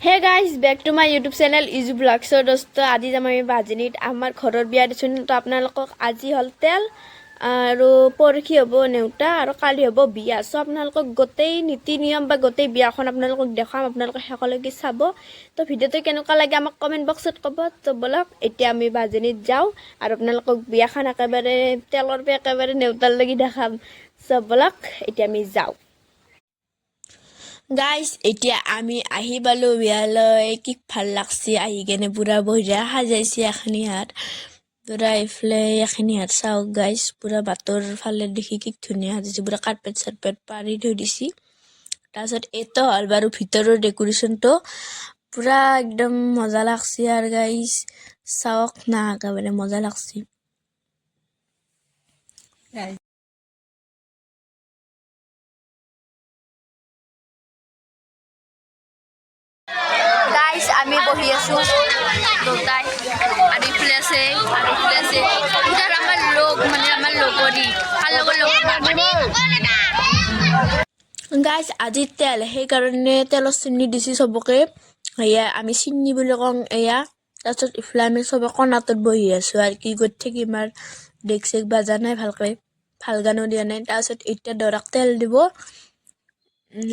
Hey guys, back to my YouTube channel ইজু ব্লগছৰ। দোস্ত, আজি যাম আমি বাজনীত, আমাৰ ঘৰৰ বিয়া দিছোন। তো আপোনালোকক আজি হ'ল তেল আৰু পৰহি হ'ব নেওতা আৰু কালি হ'ব বিয়া। চ' আপোনালোকক গোটেই নীতি নিয়ম বা গোটেই বিয়াখন আপোনালোকক দেখুৱাম। আপোনালোকে শেষলৈকে চাব। তো ভিডিঅ'টো কেনেকুৱা লাগে আমাক কমেণ্ট বক্সত ক'ব। তো ব'লক, এতিয়া আমি বাজনীত যাওঁ আৰু আপোনালোকক বিয়াখন একেবাৰে তেলৰ পৰা একেবাৰে নেওতালৈকে দেখাম। চ' ব'লক, এতিয়া আমি যাওঁ। গাইজ, এতিয়া আমি আহি পালোঁ বিয়ালৈ। কি ভাল লাগছে আহি কেনে! পুৰা বঢ়িয়া সাজাইছে এখিনি হাত পুৰা। এইফালে এখিনি হাত চাওক গাইজ, পুৰা বাটৰ ফালে দেখি কি ধুনীয়া সাজাইছে। পুৰা কাৰ্পেট চাৰ্পেট পাৰি থৈ দিছি। তাৰপিছত এইটো হ'ল বাৰু ভিতৰৰ ডেক'ৰেশ্যনটো, পুৰা একদম মজা লাগছে। আৰু গাইজ, চাওক না, একেবাৰে মজা লাগছে। গাইজ, আমি বহি আছো দুটাই আৰু ইফালে আছে আৰু ইফালে আছে। ইতাৰ আমাৰ লগ, মানে আমাৰ লগৰী, কাৰ লগত লগ। গাইজ, আজি তেল, সেইকাৰণে তেলৰ চেনি দিছে চবকে। এয়া আমি চিনি বুলি কওঁ এয়া। তাৰপিছত ইফালে আমি চবে কণাটোত বহি আছোঁ। আৰু কি কৰি থাকিম আৰু? ডেক চেক বাজা নাই ভালকৈ, ভাল গানো দিয়া নাই। তাৰপিছত এতিয়া দৰাক তেল দিব।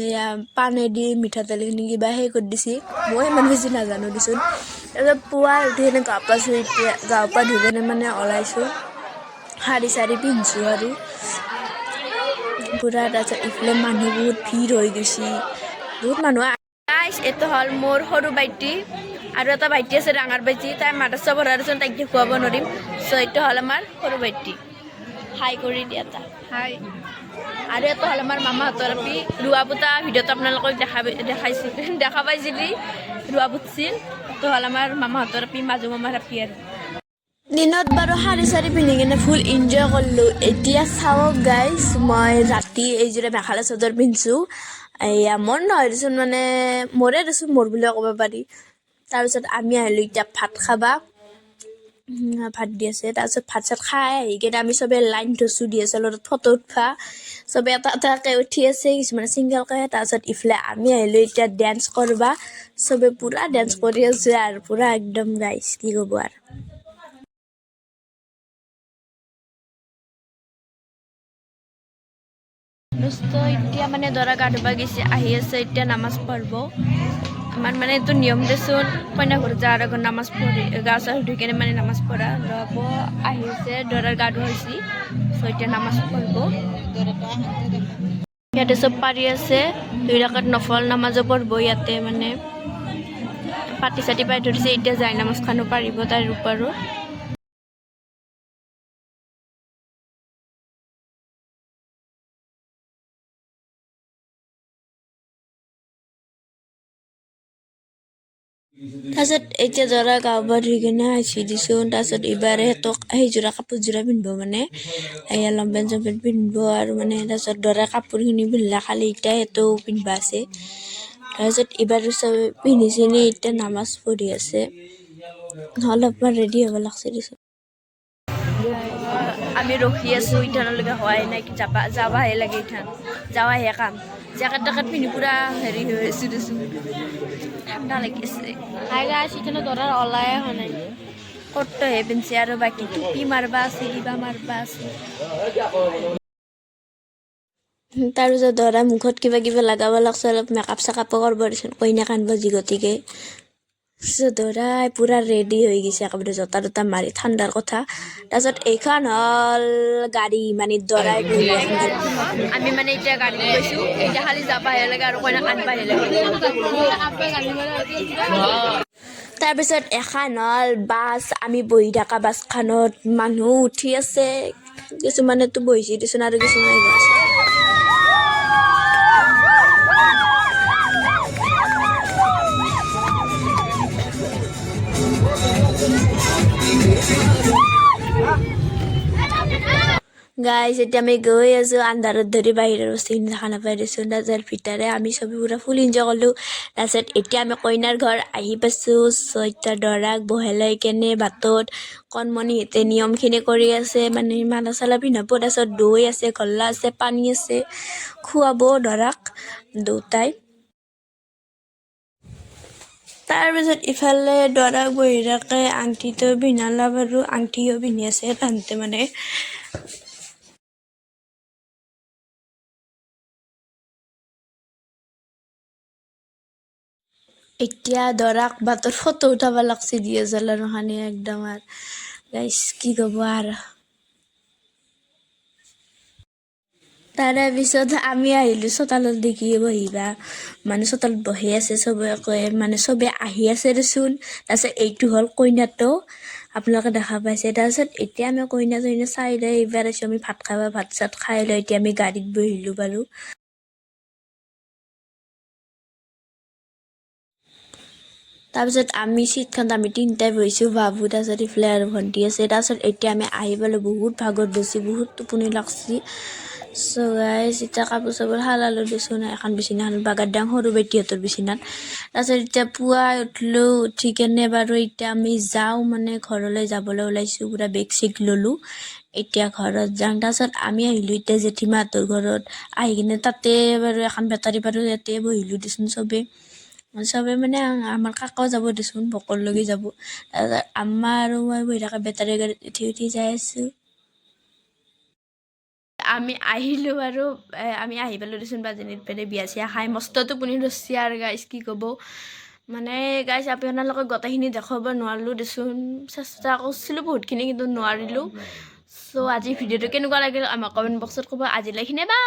এয়া পানেদি মিঠাতেলখিনি কিবা সেই কৰি দিছে, মই ইমান বেছি নাজানো দেচোন। তাৰপিছত পুৱা উঠি কিনে গা পা ধুই, এতিয়া গা পা ধুই কেনে মানে ওলাইছোঁ, শাৰী চাৰী পিন্ধিছোঁ আৰু পুৰা। তাৰপিছত ইফালে মানুহ বহুত ভিৰ হৈ গৈছে, বহুত মানুহ। গাইজ, এইটো হ'ল মোৰ সৰু ভাইটি আৰু এটা ভাইটি আছে, ডাঙৰ ভাইটি। তাই মাদ্ৰাছা পঢ়াৰ দেচোন, তাইক দেখুৱাব নোৱাৰিম। চ' এইটো হ'ল আমাৰ সৰু ভাইটি, হাই কৰি দিয়া এটা। হাই। আৰু এইটো হ'ল আমাৰ মামাহঁতৰ আপি। ৰোৱা পোতা ভিডিঅ'টো আপোনালোকক দেখাইছিল, দেখা পাইছিলি, ৰোৱা পুতছিল। এইটো হ'ল আমাৰ মামাহঁতৰ আপি, মাজু মামাৰ আপি আৰু। দিনত বাৰু শাৰী চাৰী পিন্ধি কিনে ফুল এনজয় কৰিলোঁ। এতিয়া চাওক গাইজ, মই ৰাতি এইযোৰে মেখেলা চাদৰ পিন্ধিছোঁ। এয়া মোৰ নহয় দেচোন, মানে মোৰে দেচোন, মোৰ বুলিয়ে ক'ব পাৰি। তাৰপিছত আমি আহিলোঁ এতিয়া ভাত খাবা। ভাত দি আছে। তাৰপিছত ভাত চাত খাই আহি কিনে আমি চবে লাইন ধৰছোঁ ডিএছএলআৰত ফটো উঠবা। চবে এটা এটাকে উঠি আছে, কিছুমানে ছিংগলকে। তাৰপিছত ইফালে আমি আহিলোঁ এতিয়া ডেন্স কৰবা। চবে পুৰা ডেন্স কৰি আছে আৰু পুৰা একদম। গাইজ, কি ক'ব আৰু! দোস্ত, এতিয়া মানে দৰা গা ধুব গৈছে, আহি আছে, এতিয়া নামাজ পঢ়ব। আমাৰ মানে এইটো নিয়ম দেচোন, কইনা ঘৰত যোৱাৰ আগত নামাজ পঢ়ি গা চা ধুই কেনে মানে নামাজ পঢ়া ৰ'ব। আহিছে, দৰাৰ গা ধোৱা হৈছে। চ' এতিয়া নামাজ পঢ়ব। ইয়াতে চব পাৰি আছে, 2 ৰাকাত নফল নামাজো পঢ়ব। ইয়াতে মানে পাতি চাতি পাৰি ধৰিছে। এতিয়া যাই নামাজখনো পাৰিব তাৰ ওপৰত। তাৰপিছত এতিয়া দৰা গা পা ধুই কিনে আহিছি দিছোন। তাৰপিছত এইবাৰ সিহঁতক সেইযোৰা কাপোৰযোৰা পিন্ধিব, মানে এয়া লংপেণ্ট চংপেণ্ট পিন্ধিব আৰু মানে। তাৰপিছত দৰাই কাপোৰখিনি পিন্ধিলে, খালি এতিয়া সেইটো পিন্ধিব আছে। তাৰপিছত এইবাৰ চবে পিন্ধি চিনি এতিয়া নামাজ পঢ়ি আছে। অলপমান ৰেডি হ'ব লাগছে দেচোন। আমি ৰখি আছোঁ, ইথানলৈকে হোৱাই নাই। কি যাবা, যাবাহে লাগে ইথান, যাৱাহে কাম। জেকেট টেকেট পিন্ধি পুৰা হেৰি হৈ আছোঁ দেচোন, ঠাণ্ডা লাগি আছে। হাই গাইছ, এখানে দৰাৰ ওলাই অহা নাই। কটটোহে পিন্ধছে আৰু বাকী টুপি মাৰবা আছে, কিবা মাৰবা আছে। তাৰপিছত দৰা মুখত কিবা কিবি লগাব লাগছে, অলপ মেকআপ চেকআপো কৰিব দেচোন, কইনাক আনব যি গতিকে। তাৰপিছত দৰাই পুৰা ৰেডি হৈ গৈছে একেবাৰে জোতা তোতা মাৰি, ঠাণ্ডাৰ কথা। তাৰপিছত এইখন হ'ল গাড়ী, মানে দৰাই বহি আছে। আমি মানে এতিয়া গাড়ীত গৈছোঁ, এতিয়া খালি যাবাহে লাগে আৰু কইনাক আনবাহে লাগে। তাৰপিছত এখন হ'ল বাছ। আমি বহি থকা বাছখনত মানুহ উঠি আছে, কিছুমানেতো বহিছে দেচোন আৰু কিছুমানে আছে। গাইজ, এতিয়া আমি গৈ আছোঁ। আন্ধাৰত ধৰি বাহিৰৰ বস্তুখিনি দেখা নাপাই দেচোন। তাৰপিছত ভিতৰে আমি চবে পুৰা ফুল এনজয় কৰিলোঁ। তাৰপিছত এতিয়া আমি কইনাৰ ঘৰ আহি পাইছোঁ। চ' এতিয়া দৰাক বহাই লৈ কেনে বাটত কণমণিহঁতে নিয়মখিনি কৰি আছে, মানে মালা চালা পিন্ধাব। তাৰপিছত দৈ আছে, গল্লা আছে, পানী আছে, খুৱাব দৰাক দুটাই। তাৰপিছত ইফালে দৰাক বহিৰাকে আংঠিটো পিন্ধালা বাৰু, আংঠিও পিন্ধি আছে তাহাঁতে মানে। এতিয়া দৰাক বাটত ফটো উঠাব লাগছে ডিএছএলআৰ খানি একদম আৰু গাইছ কি ক'ব আৰু। তাৰে পিছত আমি আহিলোঁ চোতালত দেখি বহিবা, মানে চোতালত বহি আছে চবে, কয় মানে চবে আহি আছে দেচোন। তাৰপিছত এইটো হ'ল কইনাটো, আপোনালোকে দেখা পাইছে। তাৰপিছত এতিয়া আমি কইনা চইনা চাই লৈ এইবাৰ আহিছোঁ আমি ভাত খাব। ভাত চাত খাই লৈ এতিয়া আমি গাড়ীত বহিলোঁ বাৰু। তাৰপিছত আমি চিটখনত আমি তিনিটাই বহিছোঁ, বাবু তাৰপিছত ইফালে আৰু ভণ্টি আছে। তাৰপিছত এতিয়া আমি আহি পালোঁ, বহুত ভাগৰ ধৰছি, বহুত টোপনি লাগছি। চ' গাইজ, এতিয়া কাপোৰ চাপোৰ সলালোঁ দেচোন, এখন বিচনাখন বাগাৰ দাং সৰু বেটীহঁতৰ বিচনাত। তাৰপিছত এতিয়া পুৱাই উঠলোঁ, উঠি কেনে বাৰু এতিয়া আমি যাওঁ মানে ঘৰলৈ যাবলৈ ওলাইছোঁ, পূৰা বেগ চেগ ল'লোঁ, এতিয়া ঘৰত যাওঁ। তাৰপিছত আমি আহিলোঁ এতিয়া জেঠীমাহঁতৰ ঘৰত, আহি কিনে তাতে বাৰু এখন বেটাৰী বাৰু ইয়াতে বহিলোঁ দেচোন চবেই। চবে মানে আমাৰ কাকাও যাব দেচোন, বকৰলৈকে যাব। তাৰপিছত আম্মা আৰু মই বহি থকা বেটাৰী গাড়ীত উঠি উঠি যাই আছোঁ। আমি আহিলোঁ আৰু আমি আহি পালোঁ দেচোন বাজনীত পেনে বিয়া চিয়া খাই মস্ত টোপনি ধৰছি আৰু গাইজ কি ক'ব। মানে গাইজ আপোনালোকক গোটেইখিনি দেখুৱাব নোৱাৰিলোঁ দেচোন, চেষ্টা কৰিছিলোঁ বহুতখিনি কিন্তু নোৱাৰিলোঁ। চ' আজি ভিডিঅ'টো কেনেকুৱা লাগিল আমাক কমেণ্ট বক্সত ক'ব। আজিলৈ এইখিনিয়ে, বাই।